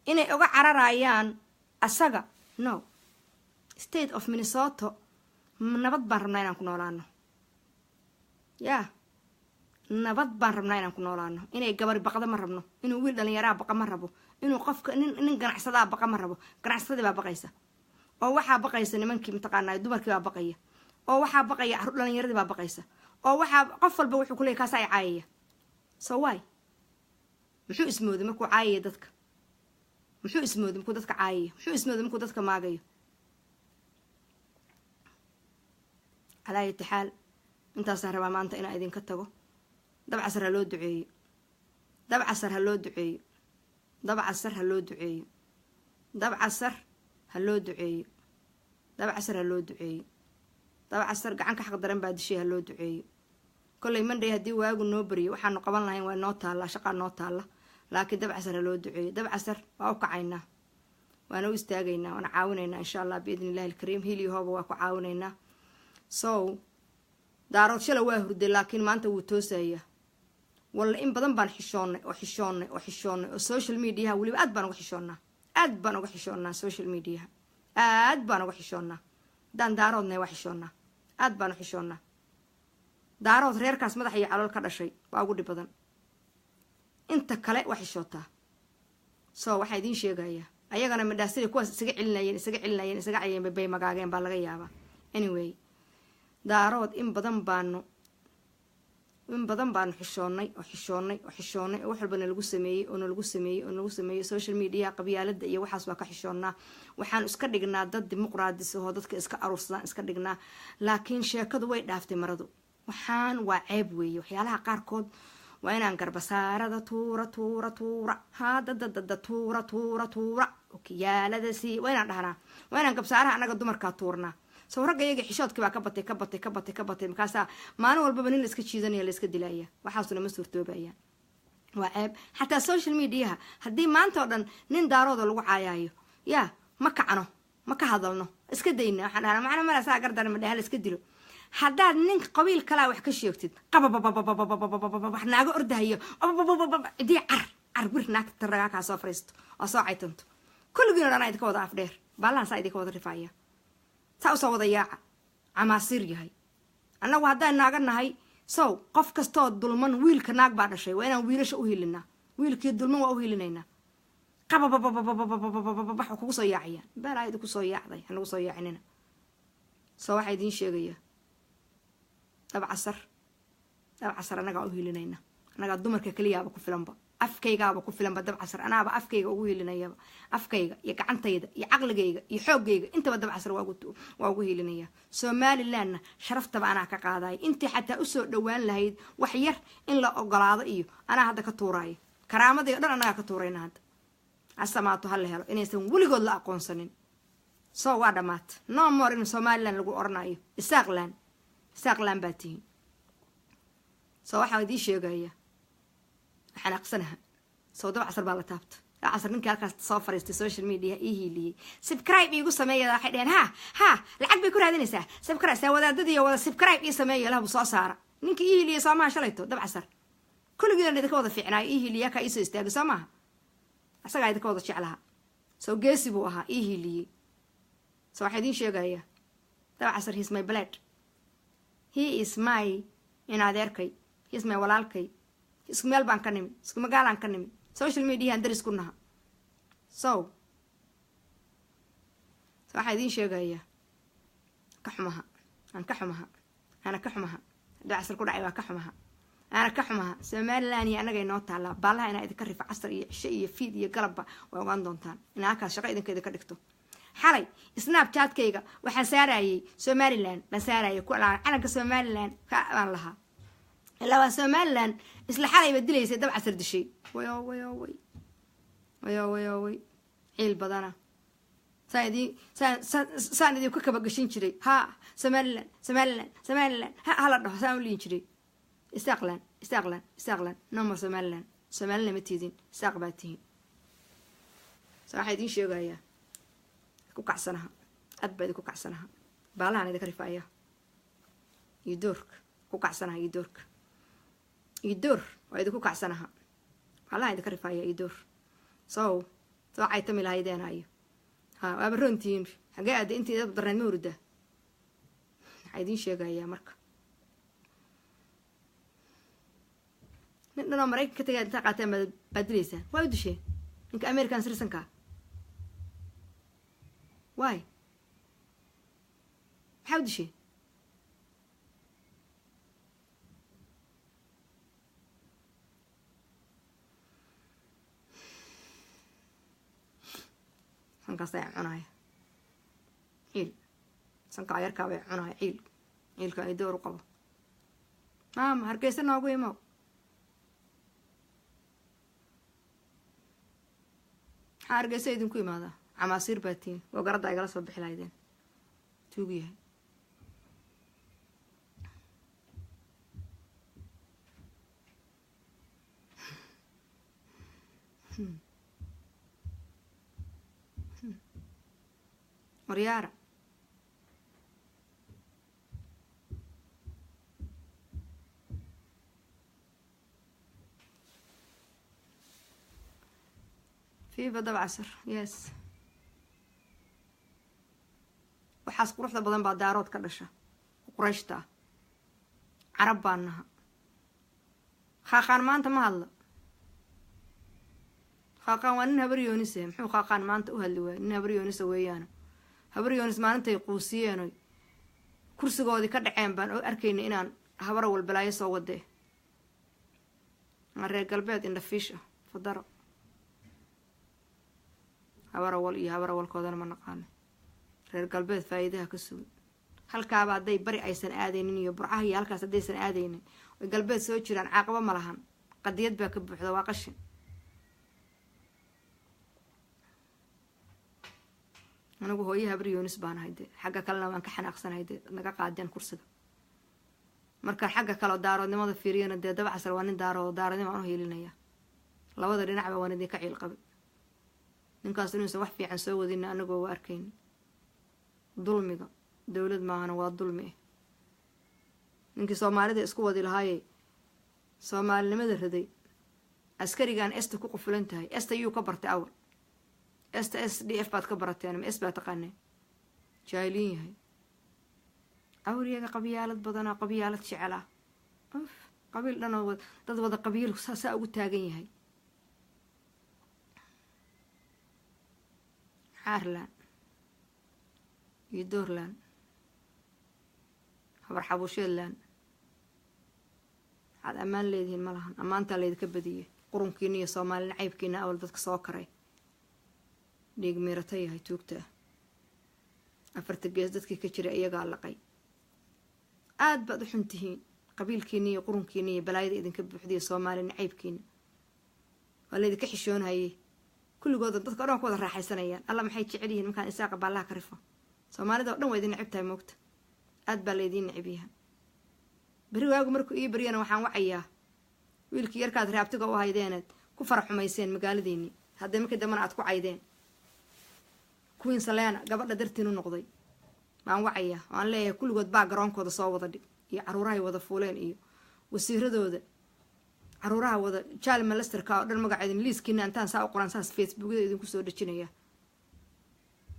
Speaker 1: Inay uga cararayaan asaga? No. State of Minnesota nabad baan rabnaa inaan ku noolaano. Yaa, nabad baan rabnaa inaan ku noolaano. Inay gabari baqdo ma rabno, inuu wiil dhalinyaraa baqa ma rabo, inuu qofka nin ganacsadaa baqa ma rabo. Ganacsadii baa baqaysa, oo waxaa baqaysa nimankii, mataqaanaa, dumarkii baa baqaya, oo waxaa baqaya carruur, dhalinyaradii baa baqaysa, oo waxaa qof walba wuxuu kuleeyay kaasa ay caayaya. So why? Muxuu ismooday markuu caayaya dadka? Muxuu ismooday markuu dadka caayaya? Muxuu ismooday markuu dadka maagayo? Calaa ayati xaal, intaasaan rabaa maanta inaan idinka tago. Dabcasar ha loo duceeyo, Dabcasar ha loo duceeyo, Dabcasar ha loo duceeyo, Dabcasar ha loo duceeyo, Dabcasar ha loo duceeyo. Dabcasar gacan ka xaq daran baa dishay, ha loo duceeyo. Kollay Monday haddii waagu noo beriyo, waxaanu qaban lahayn waa noo taalla, shaqaa noo taalla, laakiin Dabcasar ha loo duceeyo. Dabcasar waa u kacaynaa, waana u istaagaynaa, waana caawinaynaa, insha Allah, biidni illahi alkariim. Hiliyo hooba waa ku caawinaynaa. So Daarood shala waa hurday, laakiin maanta wuu toosayaa. Walla in badan baan xishoonnay oo xishoonnay oo xishoonnay, oo social mediaha weliba aad baan uga xishoonnaa, aad baan uga xishoonnaa. Social mediaha aad baan uga xishoonnaa. Haddaan Daaroodnahay waa xishoonnaa, aad baan u xishoonnaa. Daarood reerkaas madax iyo calool ka dhashay waa ugu dhib badan, inta kale waa xishootaa. So waxaa idiin sheegayaa, ayagana midhaasida kuwaas isaga celinayeen, isaga celinayeen, isaga cayeen bay magaageen baa laga yaabaa. Anyway, Daarood in badan baanu xishoonnay oo xishoonnay oo xishoonnay, oo wax walba nalagu sameeyey oo nalagu sameeyey oo nalagu sameeyey. Social mediaha qabyaalada iyo waxaas waa ka xishoonnaa. Waxaan iska dhignaa dad dimuqraadis ahoo dadka iska aruursadaan iska dhignaa, laakiin sheekadu way dhaaftay maradu. Waxaan waa ceeb weeye. Waxyaalaha qaarkood waa inaan garbasaarada tuura, tuura, tuura, haadadadada, tuura, tuura, tuura, okiyaalada sii, waa inaan dhahnaa, waa inaan gabsaaraha annaga dumarkaa tuurnaa. Sow ragga iyaga xishoodkii baa ka batay, ka batay, ka batay, ka batay. Markaasaa maalin walbaba nin la iska jiidanaya, la iska dilaya. Waxaasuna ma suurtoobayaan, waa ceeb. Xataa social mediaha haddii maanta oo dhan nin Daarooda lagu caayaayo, yaa, ma kacno, ma ka hadalno, iska dayna. Waxaan dhahnaa macna mala saa gardaran, ma dhaha la iska dilo. Haddaad nin qabiil kalaa wax ka sheegtid, qababababababababab, naago ordahayo, cidii car car wir, naagta ragaa kaa soo fariisto oo soo caytanto. Kulligiin o dhan idinka wada afdheer, baallahan saa idinka wada rifaaya, saa usoo wada yaaca. Camaasiir yahay. Annagu haddaan naaga nahay, sow qof kastoo dulman, wiilka naag baa dhashay, waa inaan wiilasha u hilinaa. Wiilkii dulman waa u hilinaynaa. Qabababababababababa kugu soo yaacayaan, baalaa idinku soo yaacday, hanagu soo yaacinina. So waxaa idiin sheegayaa, Dabcasar, Dabcasar annagaa u hilinayna. Annagaa dumarka keliyaaba ku filanba, afkaygaaba ku filanba. Dabcasar anaaba afkayga ugu hilinayaba, afkayga iyo gacantayda iyo caqligayga iyo xooggayga intaba Dabcasar waa ugu hilinaya. Somalilandna sharaftaba anaa ka qaadaya. Intii xataa usoo dhowaan lahayd wax yar in la ogolaado iyo anaa hadda ka tuuraayo. Karaamadii o dhan annagaa ka tuurayna hadda. Casamaato ha la helo inaysan weligood la aqoonsanin. So waa dhammaata, no more in Somaliland lagu oranayo. Isaaqland, Isaaqland baa tihiin. So waxaan idiin sheegaya, waxaan aqsanaha, soo Dabcasar baa la taabta. Dabcasar ninkii halkaas soo fariistay social media ii hiiliyey, "Subscribe iigu sameeya." Waxay dheheen, "Ha ha, lacag bay ku raadinaysaa, subscribe." Saa wadaadadii wada "Subscribe ii sameeya" lahu soo saara. Ninkii ii hiiliyey soo maha shalayto? Dabcasar kulligiina idinka wada fiicnaayo ii hiiliya, kaa iisoo istaagay soo maaha? Asagaa idinka wada jeclaha. Soo geesi buu ahaa, ii hiiliyey. So waxaa idiin sheegayaa, Dabcasar, he's my blood, he is my in adeerkay, he is my walaalkay. Isku meel baan ka nimid, isku magaalaan ka nimid, social mediahan daris ku naha. So waxaa idiin sheegayaa, ka xumaha, aan ka xumaha, ana ka xumaha. Dabcasar ku dhacay waa ka xumaha, ana ka xumaha. Somaliland iyo annaga inoo taallaa. Baalaha inaa idinka rifa casar iyo cisho iyo fiid iyo galabba waa ogaan doontaan inaa halkaas shaqo idinka idinka dhigto. Xalay Snapchatkayga waxaan saarayay Somaliland baan saarayay, calanka Somaliland baan lahaa, ilaa waa Somaliland. Isla xalayba dilaysay Dabcasar dishay. Wayo, wayo, way, wayo, wayo, way, ciil badana. Saan idin saan idinku kabagashin jiray, ha Somaliland, Somaliland, Somaliland ha hala dhaho saan u liin jiray. Isaaqland, Isaaqland, Isaaqland, no more Somaliland. Somaliland ma tiidin, Isaaq baa tihiin. So waxaa idiin sheegayaa, ku kacsanaha, aad baa idinku kacsanaha. Baalahan idinka rifaaya iyo doorka ku kacsanaha, iyo doorka iyo door waa idinku kacsanaha. Baalahan idinka rifaaya iyo door. So Soo caytami lahaydeen ayo. Ha waaba runtiin xagee aad intii dad darneed ma hurdaa. Waxaa idiin sheegayaa marka nin dhanoo Maraykan ka tagay intaa qaateen baad dilaysaan. Waa u disheen ninka American citizenka. Waay maxaa u disheen? Sankaas ayaa cunaya ciil, sankaa yarkaa bay cunaya ciil, ciilka ay door u qabo. Maama Hargeysa noogu imow. Maxaa Hargeysa idinku imaadaa? Camaasiir baa tihiin, waa garadda igala soo bixi lahaydeen. Tuug yahay. Waryaara fiiba Dabcasar, yes, waxaas quruxda badan baa Daarood ka dhasha. Qurayshta ah Carab baan naha. Khaaqaan maanta ma hadla. Khaaqaan waa nin Habar Yoonise. Muxuu Khaaqaan maanta u hadli waayay? Nin Habar Yoonise weeyaana. Habar Yoonis maalintay quusiyeenoy kursigoodii ka dhaceen baan arkayna inaan habara walbalaayo soo wadee. Reer galbeed indhafiish ah fadaro habarawal iyo habarawalkoodana ma naqaano. Reer galbeed faa'iidaha ka sugan halkaaba hadday bari aysan aadaynin iyo Burcaha iyo halkaas haddaysan aadaynin oy galbeed soo jiraan, caaqabo ma lahan, qadiyad baa ka buuxda, waa qashin. Anigu hooyo Habar Yoonis baan ahay dee, xagga kalena waan ka xanaaqsanahay dee, naga qaadeen kursiga. Markaan xagga kaleo daaroodnimada fiiriyana dee, Dabcasar waa nin Daarood, daaroodnima aan u hiilinaya. Labada dhinacba waan idinka ciil qabay. Ninkaas inuusan wax fiican soo wadina anagoo waa arkayni. Dulmiga dowlad maahana, waa dulmi ah. Ninkii Soomaalida isku wadi lahaaye Soomaalinimada raday, askarigan esta ku qufulan tahay, esta yuu ka bartay awal? Esta SDF baad ka barateen ma s baa taqaaneen? Jaahiliin yahay awriyaga, qabyaalad badanaa, qabyaalad jecelaa. Uf, qabiil dhanoo dad wada qabiil saasaa ugu taagan yahay. Xaarland iyo Doorland, Habar Xabuusheedland, waxaad ammaan leedihiin ma lahan. Ammaantaa laydinka badiyey qurunkiina iyo Soomaali nacaybkiina awal dadka soo karay. Dhiig miirata yahay tuugta ah, afarta gees dadkii ka jiray iyagaa laqay. Aada baad u xun tihiin, qabiilkiina iyo qurunkiina iyo balaayada idinka buuxdiyo Soomaali nacaybkiina waa laydinka xishoonhayey. Kulligooda dadka o dhan ku wada raaxaysanayaan. Alla maxay jecel yihiin markaan Isaaqa baallaha ka rifo. Soomaalida o dhan waa idin necib tahay moogta, aad baa laydiin necib yaha. Beri waagu markuu ii baryana waxaan wacayaa wiilkii yarkaad raabtiga u haydeeneed ku fara xumayseen magaaladiinii, haddee markii dambena aad ku caydeen Queen Salena gabadha dartiin u noqday baan wacayaa. Waan leeyahay kulligood baa garoonkooda soo wada dhig iyo caruurahay wada fuuleen iyo wasiiradooda caruuraha wada jaal malesterka oo dhan magaceedin liiskiina intaan saa u qoran saas Facebookyada idinku soo dhejinaya.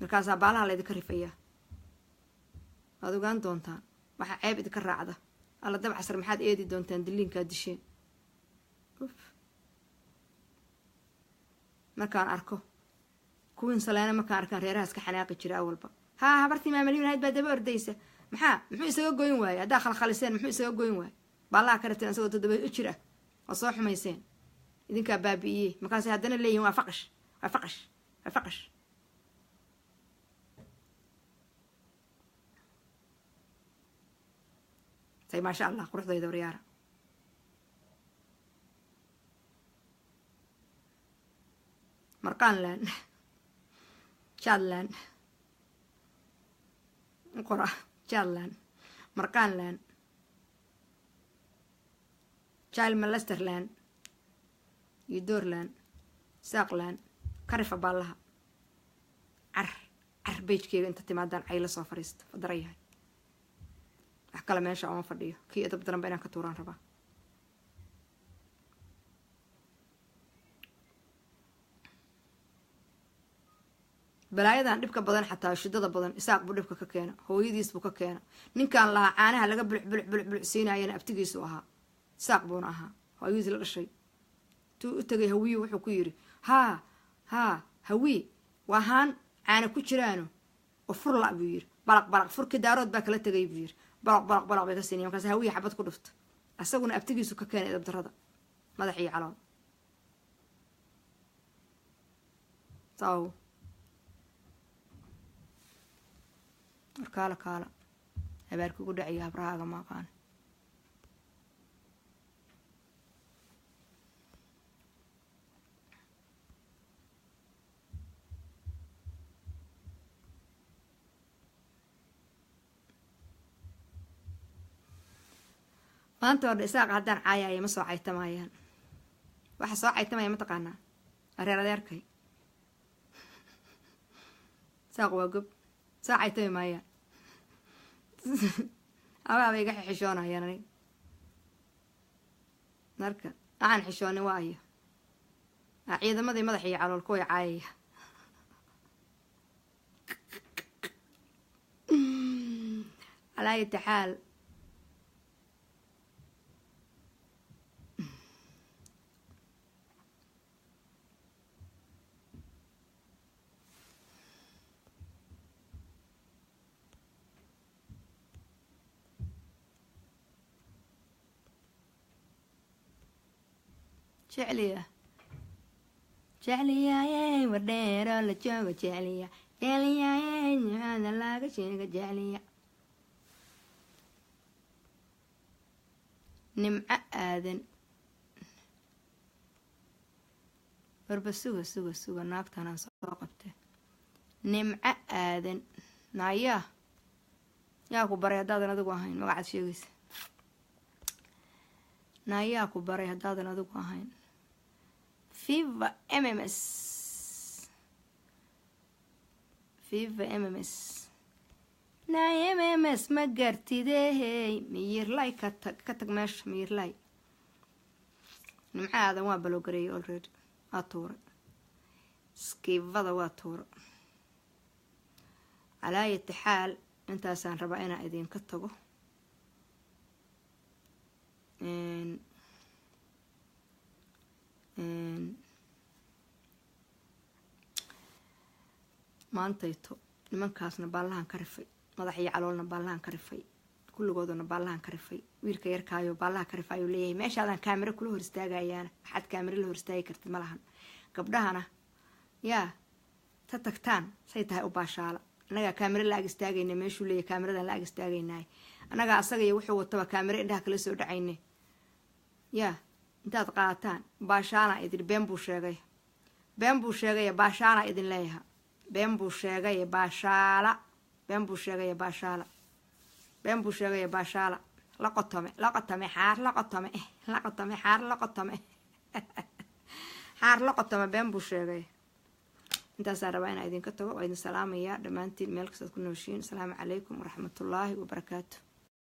Speaker 1: Markaasaa baalaha laydinka rifayaa, waad ogaan doontaan waxaa ceeb idinka raacda. Alla Dabcasar maxaad eedi doontaan diliinkaa disheen? Uf, markaan arko kuwiin Saleena, markaan arkaan reerahaas ka xanaaqi jira awalba. Haa, habartii maamalyuun ahayd baa daba ordaysa. Maxaa muxuu isaga goyn waayey haddaa khalkhaliseen? Muxuu isaga goyn waayey? Baallaha ka rabteen isagoo 7 jir ah oo soo xumayseen, idinkaa baabi'iyey. Markaasay haddana leeyihin waa faqash, waa faqash, waa faqash. Say maasha Allah quruxdayda waryaara. Marqaanland, Jadland qora, Jadland, Marqaanland, Child Molesterland iyo Doorland, Saaqland karifa baallaha. Car car beejkeyga inta timaadaan cayla soo fariista fadara yahay. Wax kale meesha ooma fadhiyo, kii edab daranba inaan ka tuuraan rabaa. Balaayadan dhibka badan xataa shidada badan Isaaq buu dhibka ka keena, hooyadiis buu ka keena. Ninkan lahaa caanaha laga buluc buluc buluc buluc siinaayana abtigiisu ahaa, Isaaq buuna ahaa, hooyadiis la dhashay. Tuu u tagay Hawiye wuxuu ku yidhi haa haa Hawiye waa haan caana ku jiraano oo furla buu yidhi. Balaq balaq furkii Daarood baa kala tegay buu yidhi. Balaq balaq balaq bay ka siinaya. Markaas Hawiye xabad ku dhufta, asaguna abtigiisu ka keenay edabdarrada madax iyo calool. Saw war kaala kaala habaarkugu dhaciyo habrahaaga ma aqaana. Maanta hordha Isaaqa haddaan caayaya ma soo caytamayaan. Waxa soo caytamaya ma taqaanaa? Areer adeerkay Isaaq waa gob, soo caytami maayaan, abaaba iga xishoonayaan aniga. Marka waxaan xishoonin waa ayo ciidamadii madax iyo calool kuway caayaya. Calaa ayati xaal, jecliya jecliyaaye wardheero la joogo, jecliya jecliyaaye nimcada laga sheego, jecliya. Nimco Aadan warba suga suga suga naagtanaan soo qabte. Nimco Aadan naayaa yaa ku baray haddaadan adigu ahayn magacaad sheegaysa? Naayaa ku baray haddaadan adigu ahayn? Viva MMS, viva MMS, na MMS ma gartidehey. Miyirlay ka tag, ka tag meesha miyirlay. Nimco Aadan waa baloogareeyay already, waa tuuray skiivada, waa tuura. Calaa ayati xaal, intaasaan rabaa inaan idinka tago. Maantayto nimankaasna baallahan ka rifay, madax iyo caloolna baallahan ka rifay, kulligooduna baallahan ka rifay. Wiilka yarkaayo baallaha ka rifay ayuu leeyahay meeshaadaan kaamiro kula hor istaagayaana. Waxaad kaamiro la hor istaagi kartid ma lahan. Gabdhahana yaa ta tagtaan say tahay u baashaala. Annagaa kaamiro la ag istaagayna meeshuu leeyahay, kaamiradan la ag istaagaynaay annagaa asaga iyo wuxuu wataba kaamiro indhaha kala soo dhacayne. Yaa intaad qaataan baashaala idin. Been buu sheegay, been buu sheegay, baashaala idin leeyaha. Been buu sheegay, baashaala. Been buu sheegay, baashaala. Been buu sheegay, baashaala. La qotome, la qotome, xaar la qotome, la qotome, xaar la qotome, xaar la qotome. Been buu sheegay. Intaasaan rabaa inaan idinka tago. Waa idin salaamayaa dhammaantiin meel kastaad ku nooshiin. Asalaamu calaykum waraxmatullaahi wabarakaatu.